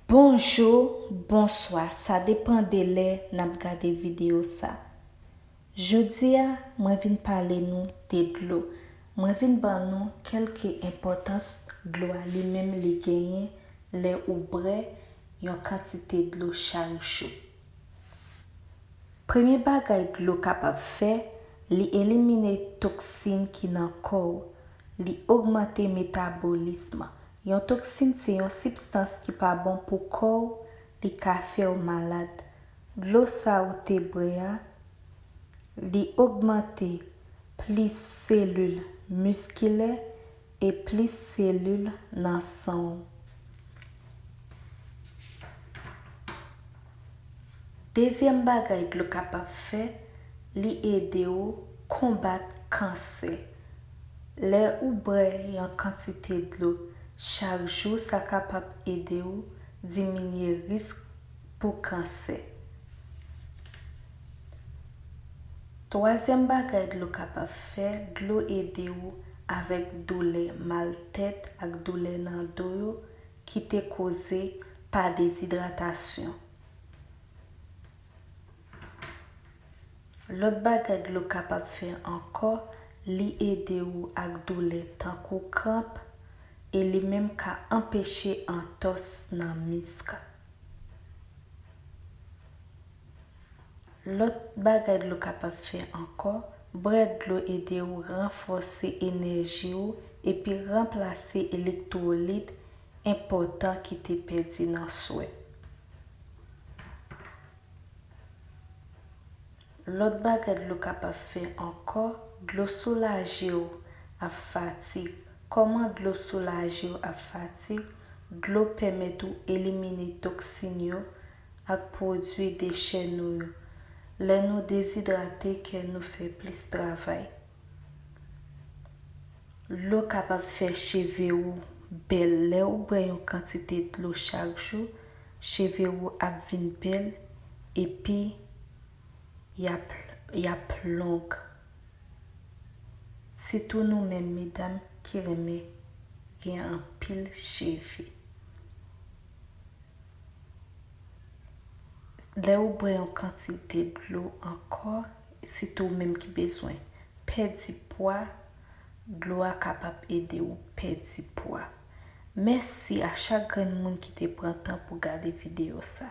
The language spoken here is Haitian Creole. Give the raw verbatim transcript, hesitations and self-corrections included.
Bonjou, bonswa, sa depann de lè n ap gade videyo sa. Jodi a, mwen vin pale nou de dlo. Mwen vin ban nou kèlke enpòtans dlo a li menm li genyen lè ou bwè yon kantite dlo chak jou. Premye bagay dlo kapab fè, li elimine toksin ki nan kò w, li ogmante metabolism. Yon toksin se yon sibstans ki pa bon pou kò w, li ka fè w malad. Dlo sa ou te bwè a, li ogmante plis selil miskilè e plis selil nan san w. Dezyèm bagay dlo kapab fè, li ede w konbat kansè. Lè ou bwè yon kantite dlo chak jou, sa kapab ede w diminye risk pou kansè. Twazyèm bagay dlo kapab fè, dlo ede w avèk doulè mal tèt ak doulè nan do yo ki te koze pa dezidratasyon. Lòt bagay dlo kapab fè ankò, li ede w ak doulè tankou kranp e li menm ka anpeche antòs nan misk. Lòt bagay dlo kapab fè ankò, bwè dlo ede w ranfòse enèji w epi ranplase elektwolit enpòtan ki te pèdi nan swè. Lòt bagay dlo kapab fè ankò, dlo soulaje w ap fatig. Kòman dlo soulaje w ap fatig? Dlo pèmèt ou elimine toksin yo ak pwodui dechè nou yo. Lè nou dezidrate, kè nou fè plis travay. Dlo kapab fè cheve ou bèl. Lè ou bwè yon kantite dlo chak jou, cheve ou ap vin bèl epi y ap, y ap long. Sitou nou menm medam ki renmen gen anpil cheve. Lè ou bwè yon kantite dlo ankò, sitou ou menm ki bezwen pèdi pwa, dlo a kapab ede ou pèdi pwa. Mèsi a chak grenn moun ki te pran tan pou gade videyo sa.